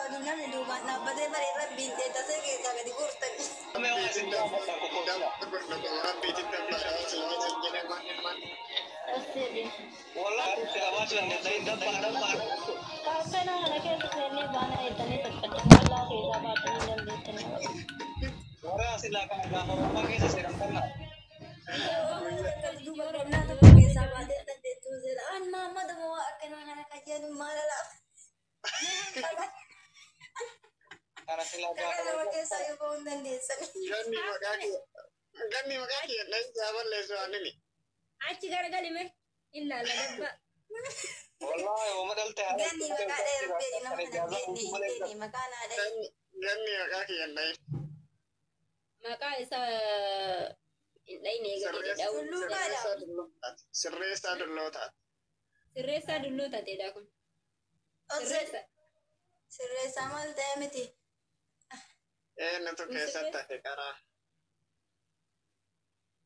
Oduu namni duubaan dhaabbatee bare rabbiin teettasee keessaa gadi guurtani. Kaaffee kana keessa seennee baana eettanii faffaca'uu allaa keessaa baatanii dandeettanii. Duuba kennaa tokko keessaa baatee dandeettuu seera. An maamma dama waa akkanaa kana kajeelu maal alaaf. Karaa nama keessaa yoo ba'uu hin dandeessani. Ganni maqaa kee ganni maqaa kee dhansaa balleessu anini. Achi garagalime ilaalla dabbaa. Ganni maqaa dheeraa beeni nama kana beekne hin beekne maqaa naa dhahe. Ganni maqaa kee dhahe. Maqaa isaa hin dhayne eega jedhe dha'uun. Sirreessaa dullootaati. Sirreessaa dulloo taateedha kun. Sirreessa. Sirreessaa maal ta'e miti? Eenyutu keessatti hafe karaa?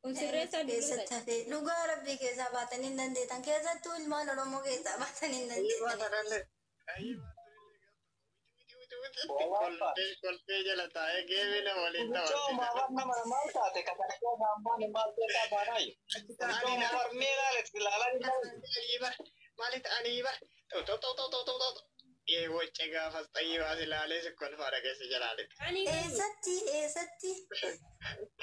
Kun sirreessaa dulloo Keessatti taate. hafe dhugaa rabbii keessaa baatanii hin dandeettan keessattuu ilmaan Oromoo keessaa baatanii hin dandeettan. Kolfee jala taa'ee geemii nama waliin taphatee. Maali ta'anii bar ta'u wacce gaafas xayyibaas ilaalee si kolfaa dhageesse jalaaletti. Ani Eessatti eessatti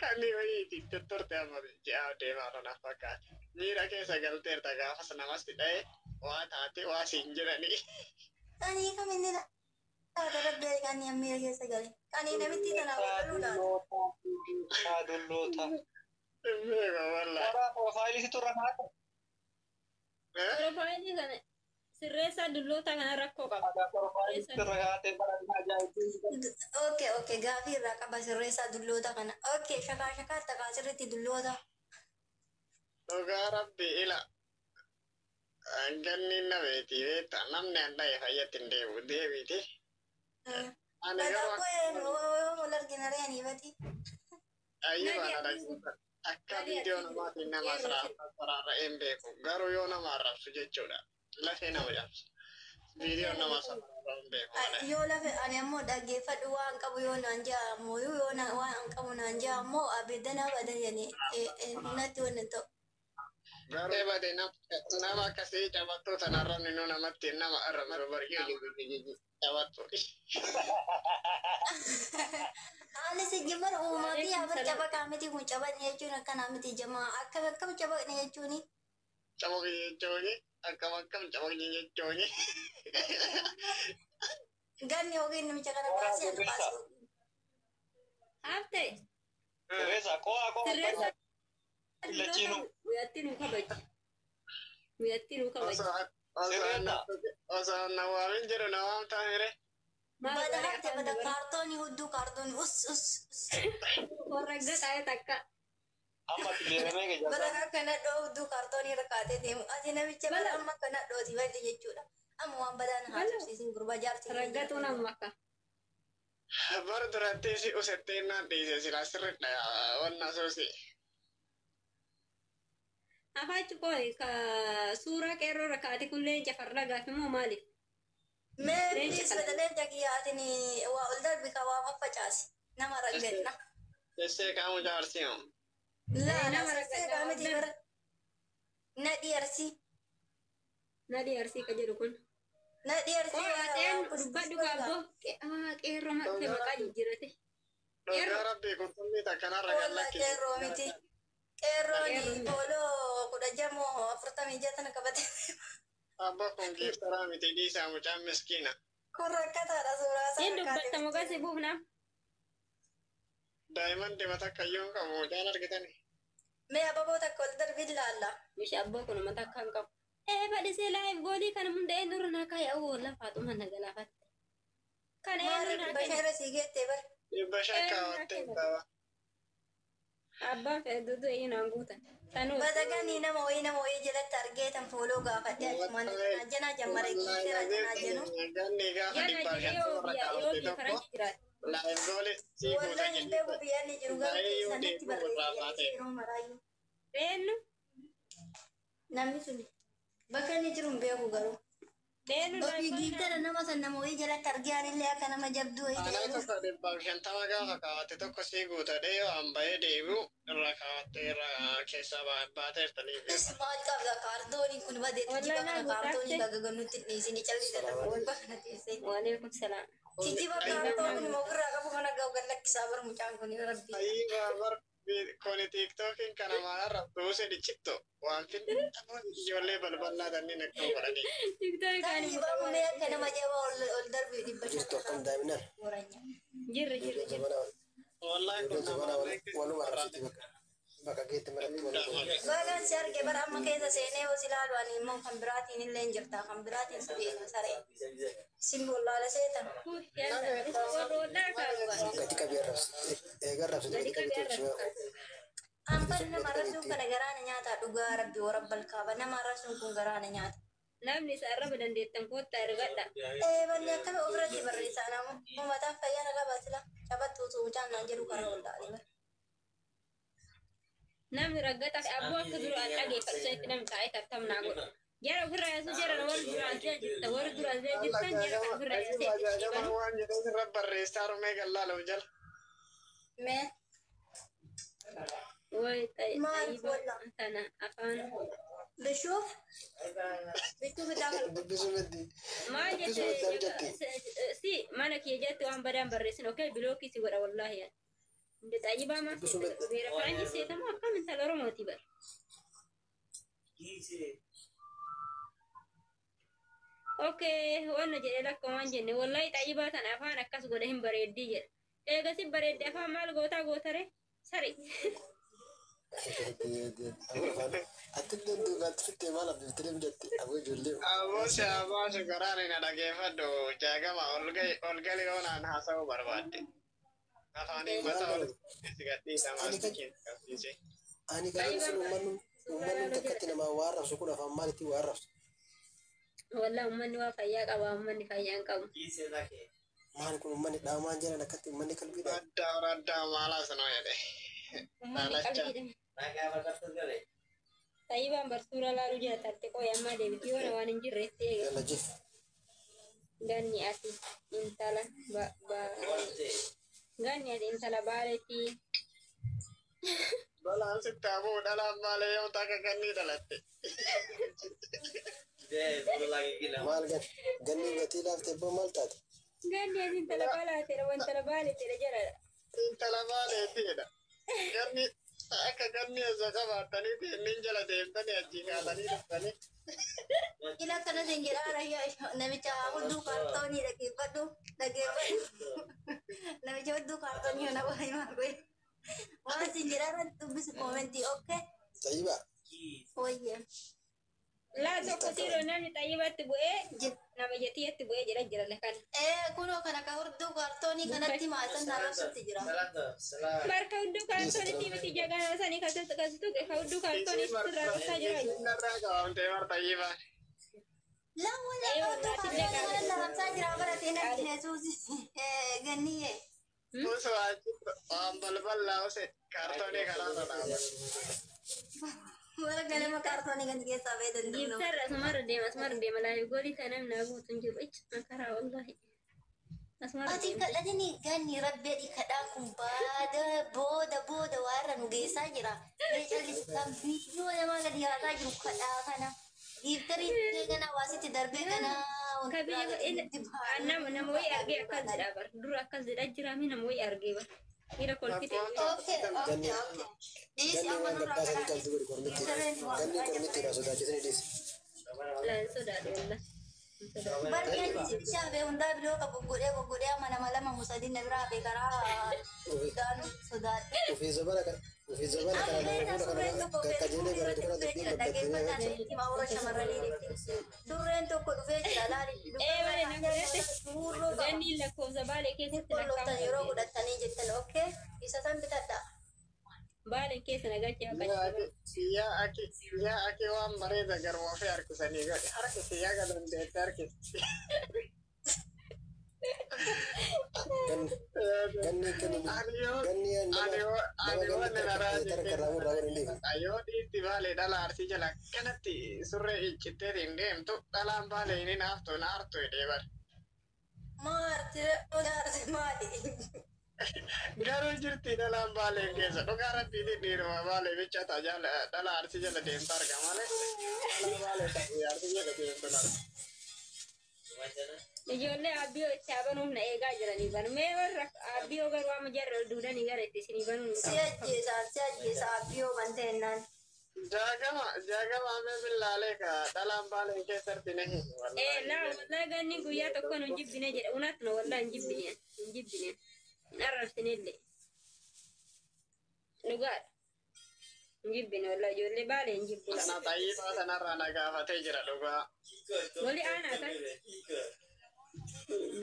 Kan wayiiti tutturte amma ji'a deemaa irra naaf fakkaata. Miira keessa galteerta gaafas namas dha'e waa taate waa siin jedhanii. Qanii kam inni laata rabbii qanii miira keessa gale qanii namitti tanaaf godhanuu laata. Beeka wallaahi. Piroofaayilii kana sirreessaa dulloota kana rakkoo qaba. Okay okay gaafii irraa qaba sirreessaa dulloota kana. Okay shakaa shakaa takaa sirriitti dulloota. Dhugaa rabbi ila. Ganni nameeti beekta namni an dha'e fayyatti hin deebi'u deebiiti. Ani garuu Kanaafuu wal argina re'anii bati. ayyumaan dhaggeeffadha. Akka viidiyoo namaatiin nama saraarra'ee hin beeku. Garuu yoo nama arrabsu jechuudha. Lafee nama cabsa. Viidiyoo nama saraarra'ee hin beeku malee. Yoo lafe ani ammoo dhaggeeffadhu waan qabu yoo naan ja'a ammoo yoo waan qabu naan ja'a ammoo abidda naa badan jedhanii natti waan hin ta'u. Garuu bade nama akkasii cabattuu sana arrabni nu namatti nama arrabsu bargee cabattu. Haalli si jimar uumaa fi habar cabaqaa miti kun cabaqni jechuun akkanaa miti jamaa akkam akkam cabaqni jechuuni. Cabaqni jechuuni akkam akkam cabaqni jechuuni. Ganni yookiin namicha kana baasee ana baasee. Haftee sirreessaa dulloota guyyaatti nu kabaji. Guyyaatti nu kabaji. Osoo nawaamin jedhu nawaam taa'ere. Maal Bada godhee hafte afaan bada dabala? kaartoonii hudduu kaartoonii us us us. Warra taa'e takka. Bada akkana dhoo hudduu kaartoonii irra kaatee deemu. Ati namicha bada amma akkana dhooti balli jechuudha. Amma waan badaan haa tursiisin gurbaa jaarsi. Raggatuun amma akka. Bara duratti si usettee naan dhiise silaa sirriidha wanna suusi. Afaachi qoy ka suuraa qeerroo rakkaate kun leenca farda gaafi moo maaliif? Mee please bada leenca kiyyaatiin waa ol darbi ka waa faffacaasi. Nama raggadna. Jessee qaamu jaarsiimu. Laa Nama sassee raggadna. qaamiti bara. Nadhii arsii. Nadhii arsii ka jedhu kun. Nadhii arsii. Qoy ateen dubbadhu kaabboo qeerroo maqaa maqaa jijjiirate. Dhugaa rabbii qurxummii takkanarra Walla gallakki. qeerroo miti. Qeerroon booloo 16 46 tana qabate. Abba kun giiftaraa miti dhiisaa mucaan miskiina. Kun rakkataadha suuraa isaa Hin dubbatta maqaa si buufna. Daa'imman dibata akkayyuu hin qabu mucaan argitani. Mee ababoo takka ol darbi ilaalla. Mishi abboo kun uummata akka hin qabu. Ee badhisee laayiif goolii kana hunda eenyurra naa kaa'e awwoo lafaatuma na galaafatte. Kana eenyu naa Maal kenne? basheera sii geettee bar. 500 kaawwattee ta'a. Abbaan fedhe dudu eenyu naan guutan. Sanuu Badaganii nama wayii jalatti argee tan fooloo gaafadhe achumaan janaa jammare giifteera janaa jenu. Ganni gaafa yana dhibbaa jedhee yoo shantamarra biyya yoo kaawwatte biyya tokko faranjii jiraate. laayiif gooli sii guuta Wallahi hin beeku jechuudha. biyya inni jiru garuu keessanitti barreessee yeroo maraayyuu. Eenyu? Namni sun bakka inni jiru hin beeku garuu. Deenu Ofii giiftara nama san nama wayii jalatti argiyaan illee akka nama jabduu wayii Anaa ta'e. tokko 150 gaafa kaawwatte tokko sii guutadhe yoo an bahee deebi'u irraa kaawwatte irraa keessaa baateertanii beeku. Is maal qabda kaartooniin kun badee kijiba kana kaartoonii baga gannutti hin dhiisini callisa dhaquu kana teessee. Waalaikum salaam. Kijiba kaartoon kun ofirraa qabu kana ga'u gad lakkisaa bar mucaan kun rabbi. Ayyii bar kuni tiiktookiin kana maalarra buuse dhichitto waan fin ijoollee balbalaa tanniin akka godhanii. Tiktookii kaani Taa'ii baamuu akka nama jabaa ol darbii 500. Jirtu akkam daa'imnaan. Waranya. Jirra jirra Ijoollee jirra. zamanaa Wallaahi kun ijoollee zamanaa nama waluma arrabsiti bakka. Bakka geetti maratti waluma. Bagaan si arge bara amma keessa seenee hoo si ilaalu ani immoo kan biraatiin illee hin jirta kan biraatiin si beeka saree. Sin bollaala seeta. Yalla warra wallaa kaa'u. Gadi qabii arrabsiti. Eega arrabsiti Gadi gadi qabii qabii tolchi. arrabsiti. Amban nama arrabsuun kana garaana nyaata dhugaa rabbi warabbal kaaba nama arrabsuun kun garaana nyaata. Namni isa arraba dandeettan koottaa ergadha. Ee banni akkami ofirratti barreessaa nama uummataan fayyaa na qaba sila taphattu utuu mucaan naan jedhu karaa ol ta'anii bara. Namni raggataa fi abboo akka duraan dhageeffatu sanitti namni taa'ee tartamnaa godha. Jara ofirraa yaasuu jara warri duraan si'a jirtan warri duraan si'a jirtan jara kan ofirraa yaasee itti Jaagamaa waan jedhee sirra barreessaa rumee gallaalau jala. Mee Way Maal xayyiba walla? tana afaan bishuuf bishuuf itti afal Dubbisuu maddi. maal Dubbisuu maddi jette argatte. si mana kiyya jette waan badaan barreessin okee bilookii si godha wallaahi yaa. Inda xayyibaa maal Dubbisuu maddi. beera faranjii seetamoo akkam intala Oromooti bara. Okee wanna jedhe lakka waan jenne wallaahi xayyibaa tana afaan akkas godha hin bareeddii jedha. Eegasi bareedde afaan maal gootaa gootare sari. Ati duubaatti fittee maal abdiftee jette aboo ijoollee. Aboo shaabaa garaan na dhageeffadhu jaagama ol gali yoo naan haasa'uu barbaadde. Afaaniin mata ol si gadhiisa maaltu keessa qabsiise. Ani kan ibsu uummanni uummanni takkatti namaa waa arrabsu kun afaan maalitti waa arrabsu? Wallaahi uummanni waa fayyaa qaba uummanni fayyaa hin qabu. Maali kun uummanni dhaamaan jiran akkatti uummanni qalbiidhaan. Addaa addaa maalaas noo jedhe. Uummanni qalbiidha. Xayyibaan barsuura laaluu jira tarte qoy ammaa deebiti yoona waan hin jirre itti eega. Yalla jif. Ganni ati intala ganni ati intala baaleetti Balaan sitti hamuu dhalaan maalee yoo takka kannii dhalatte. Maal gan ganni gatii laaftee boo maal taate? Ganni ati intala baalaatedha wantala baaleetedha jedha. Intala maaleetiidha. Ganni akka ganni osoo qabaattaniiti inni jala deemtanii achii kaatanii dhuftanii. Ila akkana sin jedhaa rayyaa namicha hudduu kaartoonii dhageeffadhu dhageeffadhu namicha hudduu kaartoonii ona waa himaa godhe waan sin jedhaa irratti dubbisu koomentii okkee Tayyibaa. wayye Laa tokko siiroo namni xayyibatti bu'ee nama jetiyyatti bu'ee jedha jira kana. ee kunoo kana ka hudduu kaartoonii kanatti maasan arrabsutti jira Barka hudduu kaartoonitti miti jaganaa sanii kasitu ka hudduu kaartoonii sirraa qosaa jira. Isiin narraa qabamtee martayyibaan. Lawwa lawwa hudduu kaartoonii kana arrabsaa jira baratee namni yesuus ganniyyee Osoo achitti waan balbalaa ose kaartoonii kanaarra dhaabatu. Warra ganama kaartoonii kan keessaa ba'ee danda'u. Gibsarra asumarra deema asumarra deema laayu golii kan namni naa guutu hin jiru ichi makaraa wallaahi. Asumarra Ati deema. kadhatini ganni rabbi kadhaan kun baada booda booda waa irra nu geessaa jira. Mee callisaan viidiyoo namaa gadi yaasaa jiru kadhaa kana. Giiftarii kana waasitti darbee kana. Ka biyya nama nama wayii argee akkas jedha bar dura akkas jedha jira mi nama wayii argee bar. Miira kolfite. Okay, okay, okay. Dhiisi Ganni amma waan nurraa gabbaa sadii kadhaa. qabdu godhi kormitti. Ganni kormittiidha sodaachisni dhiisi. Laan sodaadhu wallah. Barri bishaan bee hundaa biroo qabu godhee godhee amma nama lama musadii na biraa bee karaa daanu sodaadhe. Ofii zabana kana ofii zabana kana nama fuula kana qajeelee bareedu kana dubbiin babbaddinee Surreen tokko dhufee jira laali. Ee malee na godhate. Suurroo qaba. Ganni lakkoofsa baalee keessatti Qollooftan yeroo lakkaa'amu. godhattanii jettan okkee isa san bitadha. Baaleen keessa nagalchee bakka Yaa aki waan bareeda garmoo fi harkisanii godhe. Harkisi yaa galandeetti harkisi. Ganni Ganni kennu Ani yoo ganni nama ani yoo nama ani ganni wanni na tarka irraa murraa godhan deemu. Yoo dhiirti baalee dhala arsii jala akkanatti surree iccitteetiin deemtu dhalaan baalee inni naaftu na artu jedhee bara. Maarti maarti maali? Garuu jirti dhalaan baalee keessa dhugaa rabbiitiin dhiiruma baalee bicha ta'a jala dhala arsii jala deemtu arga malee dhala baalee ta'e arsii jala deemtu arga. Ijoollee abbiyoo itti abanuuf na eegaa jiranii bar. Mee warra abbiyoo garuu amma jarra ol duudanii gara itti isinii banuun hin Si qabu. ajjeesa si ajjeesa abbiyoo banteenaan. Jaagama jaagama amee billaalee ka dhalaan baalee keessatti na hin Ee laa wallaahi ganni guyyaa tokko nu hin jibbine jedha. Unaat nu wallaahi hin jibbine hin jibbine hin arrabsinellee. Dhugaadha. Hin jibbine wallaahi ijoollee baalee hin jibbu Kana laa. xayyibaa sanarraa na gaafatee jira dhugaa. Wali aanaa kan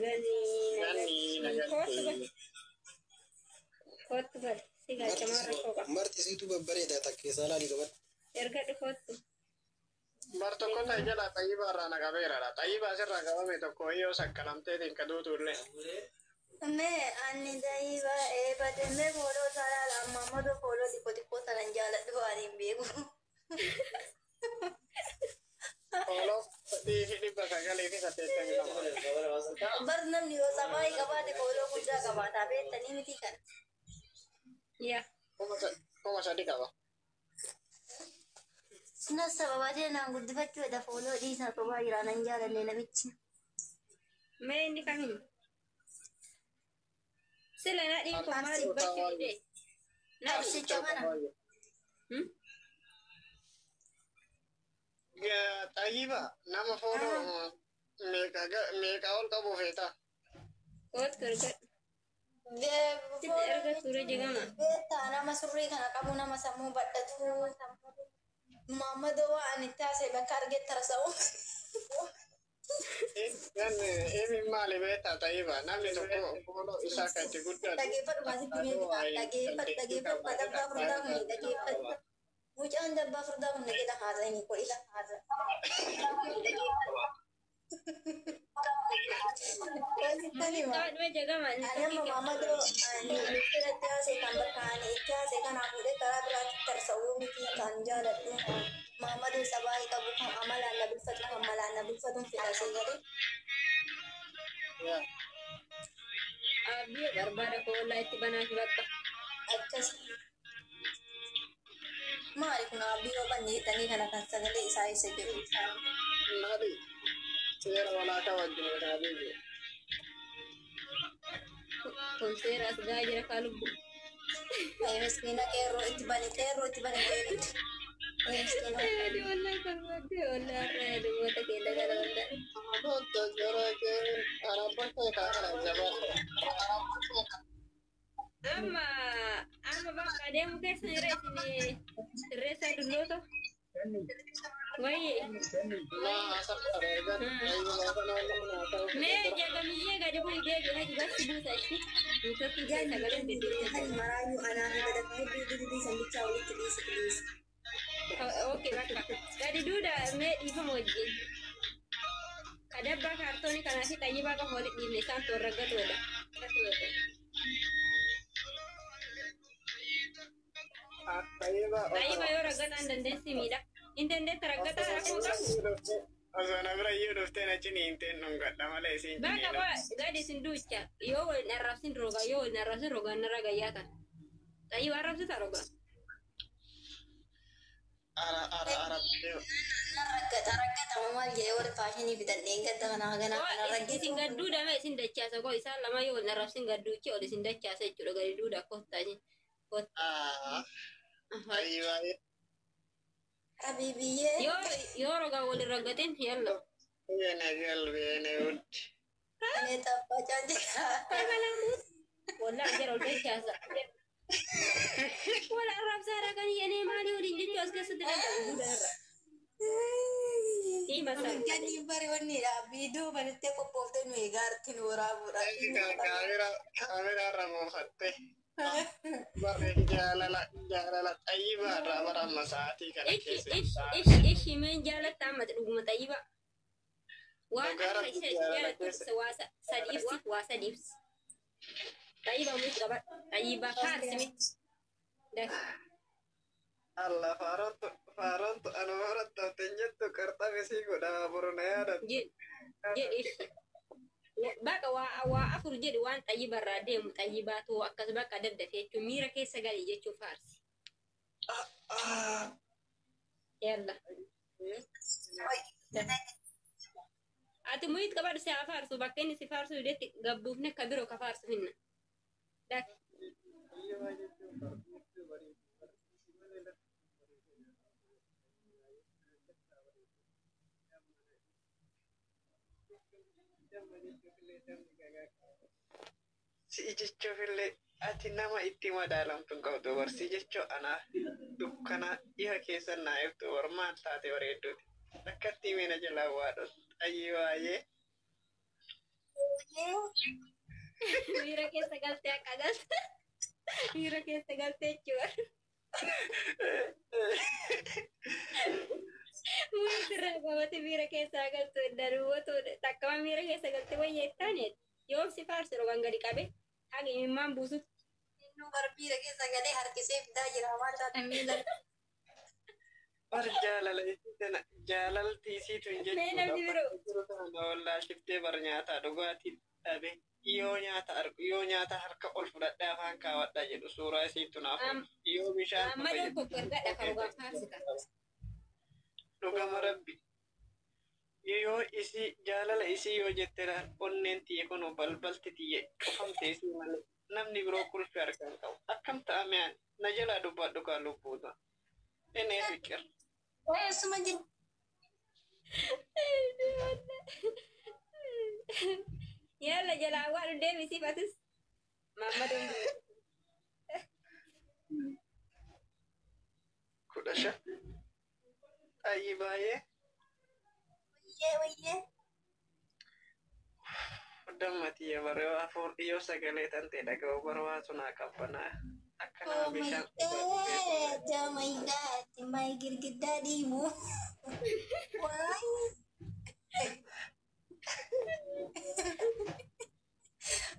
gani Ganni na nagartii kootu galtee. gal kootu gal si galchamaa rakkoo qaba. Marti siitu babbareeda takkeessaa laalii qaban. Erga dhufootu. Bar tokko ta'e jala xayyibaa irraa na qabeera. Xayyibaa asirraa qabame tokko yoo sakkalamteetiin ka duutu illee. Mee ani da'iiba eebate mee fooloo isaa laala amma ammadoo fooloo xiqqoo xiqqoo sanan jaaladhu waan hin beeku. Fooloo 982. Bar namni yoo sabaayii qabaate fooloo guddaa qabaata beektanii miti kana. Yaa. 3,000 qaba. Na sababatee naan guddifachuudha fooloo dhiisaa sobaa jira nan jaalanne namichi. Mee inni kamiin? Sila nadhiin kun maal dubbachuu dide? Nadhi. Arsicha kana. Xayyiba nama fooloo meeqa ol qabu feeta? Kootu erga. Sitti erga ture jegama. Beektaa nama surrii kana qabu nama sammuu badhatu. Maammadoo waan ani taasise bakka argetti tarsa'u. Inni maali beektaa xayyiba namni tokko fooloo isaa kan itti guddatu. Dhageeffadhu maasitti meeqa dhageeffadhu dhageeffadhu dabbaa furdaa kun dhageeffadhu. Mucaan dabbaa furdaa kun jedha haasa'ini ko ila haasa. Qaadhuma jegama. Ani amma maammadoo ani biratti haasa'e kan bakka ani itti haasa'e kanaa fuudhee karaa biraatti tarsa'uu miti kan jaaladhu. Maammadoo sabaayii qabu kan amalaan na bulfatu kan malaan na bulfatuun fedha sagalee. Abbiyo barbaada koo wallaa itti banaaf bakka. Akkas. Maali kun abbiyyoo banne jedhanii kana kan sagalee isaa eessa jiru? Maali seera walaakaa wajjin kaabee Kun seera as gahaa jira kaa lubbu. Ay miskiina qeerroo itti bane qeerroo itti bane qeerroo. Ay miskiina. Ani wallaa barbaadde wallaa har'a dubbata kee dagala wallaa. Amma amma bakka adeemu keessa jira isin sirreessaa dulloota. Wayye. Mee jagamiyyee gadi bu'i deebi haji bakki buusa itti. Buusatti sagaleen deddeebi'e. Hani maraayyuu anaa fi badaka hedduu dudbii sanbichaa walitti dhiisi dhiisi. Okay bakka. Gadi duuda mee dhiifama wajjin. Kadabbaa kaartoonii kanaa fi xayyibaa qofa walitti dhiifne isaan toorraggatoodha. Xayyiba yoo raggataa hin dandeessi miidha. Hin dandeetta raggataa rakkoo qabu. Osoo na bira iyyuu dhufteen achi ni hinteen dhungadha malee isiin Bakka bu'a gadi isin duucha yoo wal arrabsin roga yoo wal arrabsin rogaan narra gayyaa tan. Xayyiba arrabsita roga. Ara ara ara Raggata raggatama maal jedhee warri faashinii fidanneen gadda kana hagana kana Isin raggatu. gadduu dame isin dachaasa koo isaan lama yoo wal arrabsin gadduuchi ol isin dachaasa jechuudha gadi duuda kottaa isin. Kottaa. Xayyiba Habibiyyee. Yoo yoo rogaan wal hin raggatin yalla. yeene galbeene wutti. Ani xaffachaa jira. Wallah jara ol dachaasa. Wal arrabsaa dhaqanii yenee maalii waliin jechuu as keessatti danda'u duuda irra. Dhiima isaa. Ganni bari wanni dha. Viidiyoo banittee qophooftee nu eegaa arti nu waraabuudha. Kaameraa irra moofatte. Barre jaalala jaalala xayyiba irraa bara amma sa'aatii kana keessa. Ishi ishi meen jaalatta amma dhuguma xayyiba. Waan Dhugaa akka rabbi ishee jaalala jaalattu keessa. waa sadi ibsi waa sadi ibsi. Xayyibaa mute qabadhu. Xayyibaa faarsime. Allah faarontu faarontu anuma biratti hafte hin jettu qarxame sii godha boru na yaadatu. Jedhi ibsi. Baqa waa afur jedhi waan xayyibarraa deemu xayyibaatu akkas bakka daddafe jechuun miira keessa gali jechuun faarsi. Yalla. Ati mute qabadhu si haa faarsu bakka inni si faarsu didetti gabbuufne ka biroo ka faarsu hinna. Dak. Si'i jechuufillee ati nama itti madaalamtu hin qabdu bar si jechuu anaa dukkana ifa keessa naa iftu bar maal taate bareedduuti. Akkatti himee na jalaa waadhu xayyii waayee. Miira keessa galtee akka galte. Miira keessa galtee jechuudha. Mute irraa qabate miira keessaa galtu daruwwatu takkama miira keessa galte wayya ittaane yoom si faarsu rogaan gadi qabe haga imimmaan buusutti. Innuu bara miira keessa galee harkisee fidaa jira waan taate miila. Bar jaalala isii tana jaalalti isiitu hin Mee namni jechuudha. biroo. Jiru kana na wallaalchiftee bar nyaataa dhugaatii dhabe yoo nyaata argu yoo nyaata harka ol fudhadhee afaan kaawwadhaa jedhu suuraa isiitu naaf yoo bishaan Amma tokko ergadha kan rogaan faarsita. Dhugama rabbi. Yoo isii jaalala isii yoo jette laal onneen tiyye kun balbalti tiyye cufamte isii malee namni biroo kulfi harka hin qabu. Akkam ta'a mi'aan na jalaa dubbadhu kaa lubbuuta. Inni fiqir. Eessuma jira. Yalla jalaa waan deebisiif atis. Maammadoon 15. Xayyi baay'ee. Wayyee wayyee. Dammatiyya bara yoo afur yoo sagalee tan ta'e dhaga'u bara waa sunaa qabbanaa. Akka nama Oh my bishaan God, oh my God, my girgiddaa dhiibu. Waay.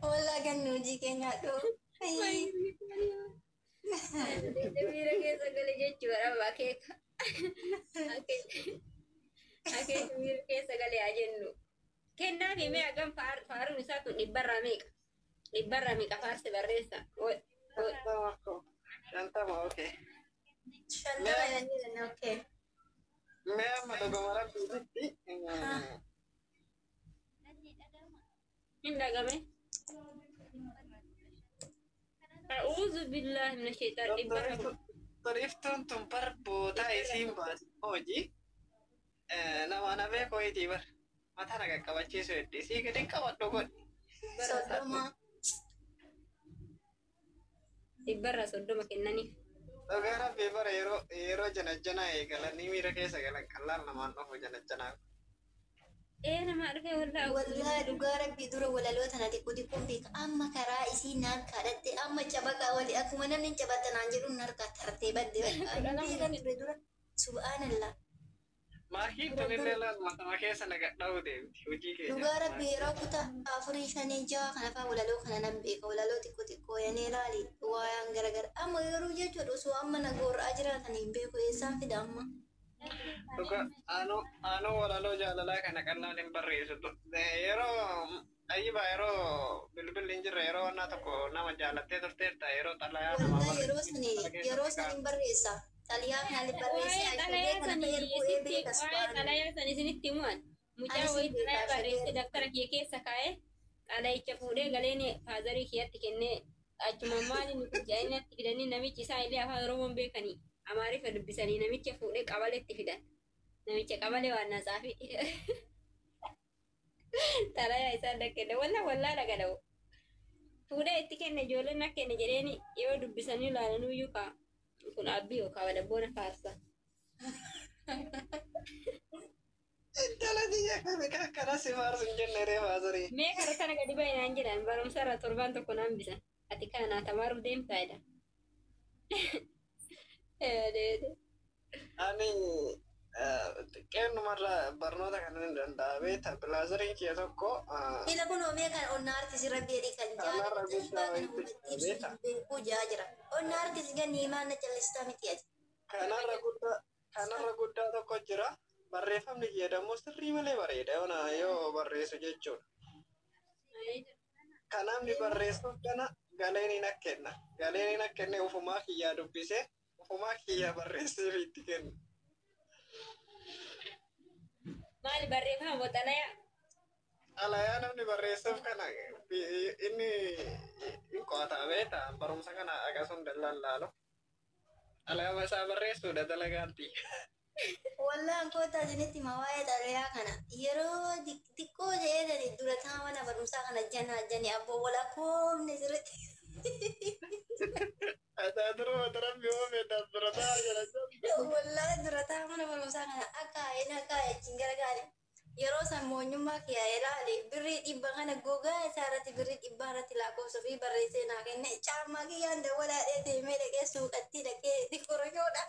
Walaa gannu hojii keenya nyaadhu. Miira keessa gale jechuudha akeeka. Akeeka miira keessa gale haa jennu. Kennaa fi mee hagam faaruun isaa kun dhibbarraa meeqa? Dhibbarraa meeqa faarsi barreessa? 50, okay. 50 jedhanii jiran, okay. Mee amma dhuguma rabbiititti Hin dhagame. أعوذ بالله من الشيطان dhibbarraa. Xiriftuun tun bar bootaa isiin baas hojii nama na beeku wayitii bar mataa na qaqqabachiisu heddi isii gadi qabadhu godhi. 30. 30% kennaniif. Dhugaa rabbii bara yeroo yeroo janajjanaa eegalanii miira keessa galan qallaan namaan dhufu janajjanaa. Ee namaa dhufee wallaa. Wallaa dhugaa rabbii dura walaloo tana xiqqoo xiqqoon beeka. Amma karaa isii naan kadhatte amma cabaqaa wali akkuma namni cabatta naan jedhu narkaa tartee badde. Beekan ture dura. Subhaanallah. Maakiin tunillee laal matama keessa na gadhaa'u deemti hojii keenya. Dhugaa rabbii yeroo kutaa afurii shanii jaha kana fa'aa walaloo kana nan beeka. Walaloo xiqqoo xiqqoo yanee laali waayaan garagara. Amma yeroo jechuudha osoo amma na gorra'aa jiraatan hin beeku eessaan fida amma. Dhugaa anuu walaloo jaalalaa kana qallaan hin barreessu. Yeroo ayyibaa yeroo bilbilli hin jirre yeroo wannaa tokko nama jaalattee turteerta yeroo xalayaa nama Walaa yeroo sani yeroo sani barreessa. Xaliyaa kana barreessa. Waa'ee xalayaa sanii isitti waa'ee xalayaa sanii isinitti himuan mucaa Ani wayii sin beekaa xalayaa barreessee shageera. daftara kiyya keessa kaa'ee xalayicha fuudhee galeen faazarii kiyyatti kennee achuma maali nuti jedhanii natti fidanii namichi isaa illee afaan Oromoon beekanii Amaariffa dubbisanii namicha fuudhee qabaletti fidan namicha qabalee waan na tsaafi xalayaa isaan dhaqqenne wallaa wallaa dhagada'u fuudhee itti kenne ijoolleen na kenne jedheeni yoo dubbisanii ilaalaniyyuu kaa kun abbii yookaan wadabboona faarsa. Intala biyya kami akkana si faarsu hin jenne ree faazarii. Mee karaa kana gadi bahi naan jedhan barumsa irraa torbaan tokko naan bisan. Ati kana naa tamaaruuf deemtaa jedha. Ani Xiqqeennumarra barnoota kan hin danda'a beekta. Bilaazariin kiyya tokko Ila kun oomee kan onna harkisi rabbi jedhi kan Kanarra jaalatu guddaa kana wayiitu uummatni jira beekta. ibsu beekuu jaa jira. Onna harkisi ganni himaan na callistaa miti ati. Kanarra guddaa kanarra guddaa tokko jira. Barreeffamni kiyya dammoo sirrii malee bareeda yoo yoo barreessu jechuudha. Kanaafni barreessuuf kana galeen hin akkenna. Galeen hin akkenne ufumaa kiyyaa dubbisee ufumaa kiyyaa barreessee itti kenna. Maali barreeffama boxalayaa? Xalayaa namni barreessuuf kana inni hin qo'ata beekta barumsa kana akkasuma dallaalaalu. Xalayaa isaa barreessuudha dalagaatti. Wallaan kootaa isinitti hima waa'ee xalayaa kana yeroo xiqqoo ta'ee dura taa mana barumsaa kana janaa jani abboo walaa koomne sirriitti. Ataa rabbi oomee dura ta'a jala. Wallaan dura taa mana barumsaa kana akka haa'een akka achiin gargaare. Yeroo san moonyummaa kiyyaa ilaale birrii 100 kana gogaa isaa irratti birrii 100 irratti lakkoofsa fi barreessee naa kenne caammaa kiyyaan dawwalaadhee deemee dhaqee suuqatti dhaqee koroshoodha.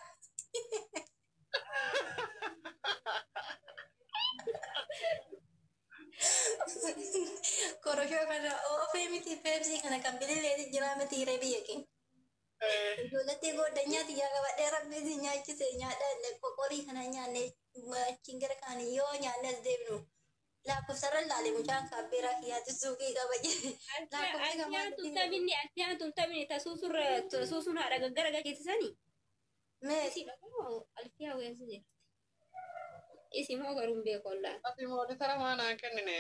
Koroshoo kana oofee miti peepsii kana kan bililleeti jira miti hiree biyya keenya. Ijoolletti goddanyaa xiyyaa qabadhee rabbi si nyaachise nyaadha qoqqorii kana nyaanne achiin gara kaanii yoo nyaanne as deebinu lakkoofsarra ilaale mucaan kaabbeeraa kiyyaatti suuqii qaba jedhe. Lakkoofsi Alfiyaan tumtabinni alfiyaan tumtabinni tasuusurra tasuusun haadha gaggara gageessisanii. Mee Isi dhamoo alfiyaa weessu jirti. Isi moo garuu hin beeku wallaan. Ati mooditara maa naan kennine.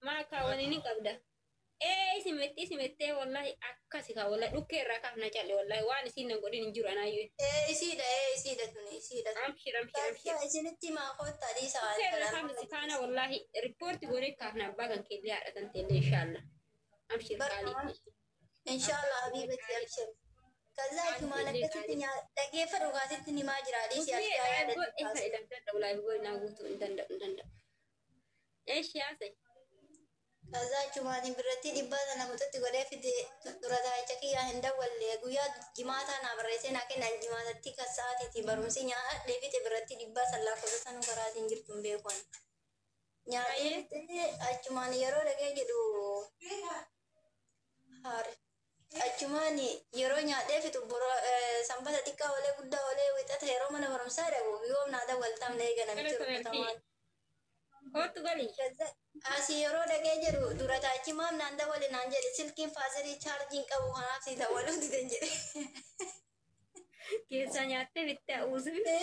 Maa kaawwanii ni qabda. Ee isi mettee isi mettee wallahi akkasi kaa wallahi dhukkee irraa kaaf na calle wallahi waan isiin na godhin hin jiru anaayyuu. Ee isiidha ee isiidha tuni isiidha. Amshir amshir amshir. Isinitti maa koottaa dhiisa waan Dhukkee irraa kana. kaafna si kaana wallahi riippoorti godhee kaafna abbaa kan keellee haadha tan teellee inshaalla. Amshir qaalii. Inshallah habibati abshir. ከዛ achumaan akkasitti dhageeffadhu kaasitti nimaa jira dhiisi alfiyaa yaadatu. ከዛ achumaan biratti dhibbaa sana muxatti godhee fide dura taa'icha kiyyaa hin dawwalle guyyaa jimaataa naa barreessee naa kennan jimaatatti kan sa'aatiitti barumsi nyaadhee fide biratti dhibbaa san lakkoofsa sanuu karaatiin jirtu hin beeku ani. Nyaadhee fide achumaan yeroo dhagee jedhu haare. Achumaan yeroo nyaadhee fitu sanbata xiqqaa olee guddaa olee wixata yeroo mana barumsaa dhaqu yoom naa dawwaltamne eega namichi rukutamaan. Asii yeroo dhaqee jedhu dura taachi maam naan dawwale naan jedhe silkiin faazirii chaarjiin qabu kanaaf si dawwaluu didan jedhe. Keessaa nyaattee bittee uusifte.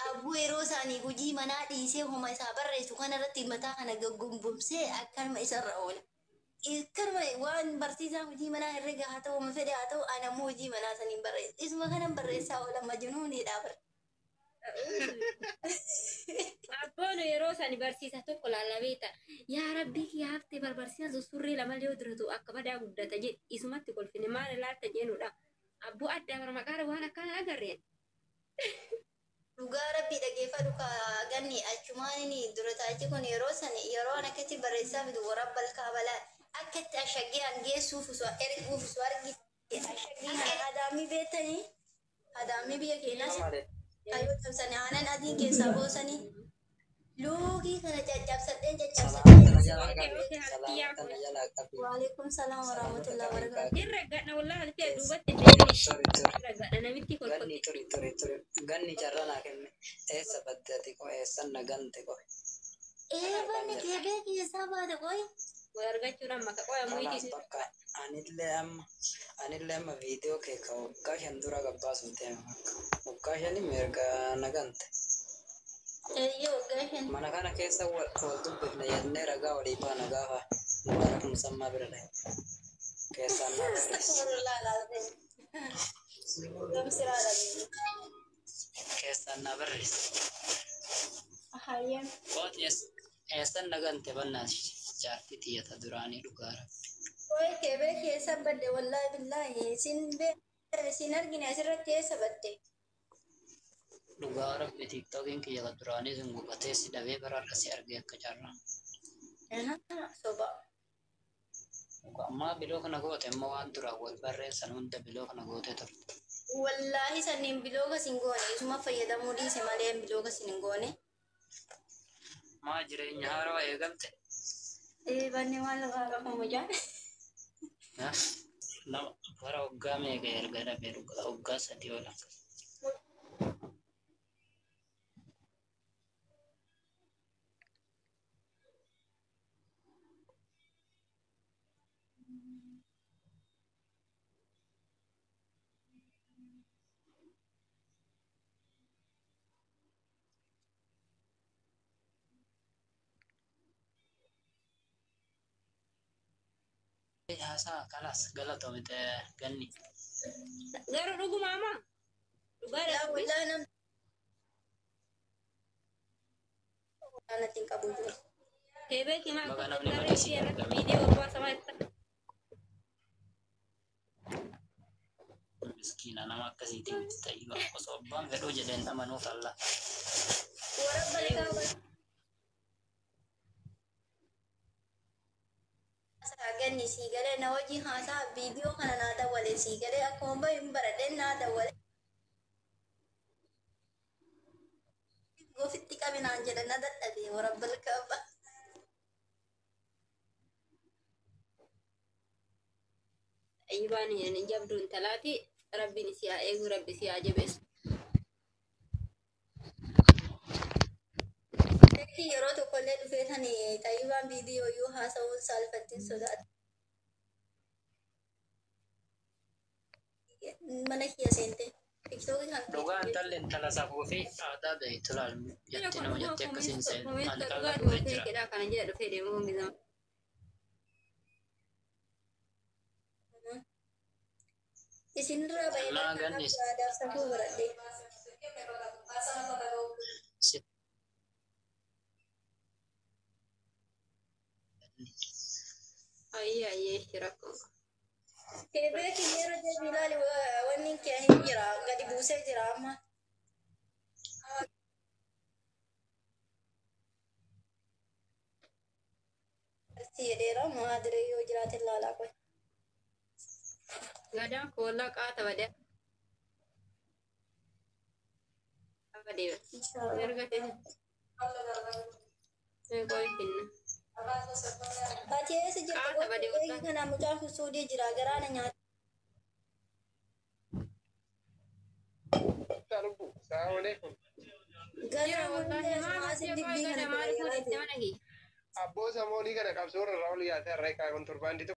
Abbuu yeroo isaanii hojii manaa dhiisee homa isaa barreessu kanarratti mataa kana gaggombomsee akkanuma isarra oola. Akkanuma waan barsiisaan hojii manaa herrega haa ta'u homa fedhe haa ta'u ana ammoo hojii manaa saniin barreessa. Isuma kanan barreessaa oola majnuunidha bara. Abboon yeroo sani barsiisa tokko laalabeeta. Yaa rabbii kiyya haftee barbarsiisa surree lama yoo diratu akka badaa guddata jedhe isumatti kolfine maal ilaalta jeenudha. Abboo addaa bara maqaara waan akkana agarreen. Dhugaa rabbii dhageeffadhu ka ganni achumaan dura taachi kun yeroo sani yeroo an akkatti barreessaa fidu warra balkaa balaa akkatti ashaggee an geessuuf osoo erguuf osoo argite ashaggee adaamii beektanii adaamii biyya keenyaas kayyoo cabsanii aanan adiin keessaa boosanii luukii kana caccabsadhee caccabsadhee. Waalaikum salaam warahmatullahi wabarakatuh. Irra gadha wallahi alfee duubatti deebiin. Irra gadha namitti Ganni kolfotti. turi turi turi ganni carraa naa kenne eessa badde ati qoe eessan na gante qoe. Ee banni keebee keessaa baate qoy. Wal argachuun amma ka qoya Kanaaf muyitii. bakka anillee amma viidiyoo kee ka waggaa 5 dura gabbaasuuf deema bakka waggaa 5 erga na gante. Eeyyee waggaa 5. Mana kana keessa wal dubbifne jennee ragaa walii baana gaafa Mubaarak Musammaa bira dhahe. Keessaan naa barreesse. Astagfirullah alazim. Gamsiraadha. Keessaan naa barreesse. Hayyam. Qooti eessan na gante bannaas jaartii tiyyata duraanii dhugaa rabbi. Qoy keebee keessa badde wallahi billahi isin isin argine asirratti eessa badde? Dhugaa rabbi tiiktookiin kiyya ka duraanii sun gubatee si dhabee bararra si argee akka carraa. Soba. Ammaa biloo kana goote immoo waan duraan wal barreessan hunda biloo kana gootee turte. Wallaahi sanniin bilooga sin goone isuma fayyadamuu dhiise malee bilooga sin hin goone. Maa jireenya haarawaa eegalte? Ee banne waan lafaa qabu mucaan. Nama bara waggaa meeqa erga dhabee dhugaa waggaa 3 ol akkas. Haasaa kalas galatoomite ganni. Garuu dhuguma ama dhugaadha Yaa dubbi. wallaahi nam natti hin qabu jiru. Keebeeki maa Baga akka namni tarree malee si ishee irratti argame. viidiyoo barbaasamaa itti Miskiina nama akkasiitiin miti ta'ii osoo abbaan fedhuu jedheen amanuuf alla. Warra balqaa ganni sii galee na wajjin haasaa viidiyoo kana naa dawwale sii galee akkuma bahu hin baradheen naa dawwale. Gofitti qabi naan jedhe na dadhabe warra balqaa ba. Ayyibaan jabduu intalaati rabbiin si haa eegu rabbi si haa jabeessu. Bakki yeroo tokkollee dhufee tani xayyibaan viidiyoo iyyuu haasa'uun saalfattiin sodaate. Mana kiyya seente. Tiktookii kan Dhugaa intalli intala safuu fi aadaa beektu laal jetti nama jettee akkasiin seen ani Dhugaa qal'aa dhufee dhufee jira. jedhaa kana jedha dhufee deemuu hundisaa. Isinirraa bahee Naa bakka gannis aadaaf safuu baradhe. si Ayyee ayyee rakkoo. Keebeekin yeroo deebi ilaali wanni kee hin jira gadi buusee jira amma. Si jedheera maadiree yoo jiraate ilaalaa qoy. Gadaan koollaa qaata badee. Badee. Inshaallah. Erga ta'e. Qoy finna. Ati eessa jirta? Qaata badee Eegi wallaahi. kana mucaan kun suudii jira garaa na nyaata. Salaamaaleykum. Garaa Jira wallaahi hundee maal asii asii dibbii qoy kana gada maal bira fuudhette mana kee. Abboo samoonii kana qabsoo irra ol yaatee harree kaa'uun torbaan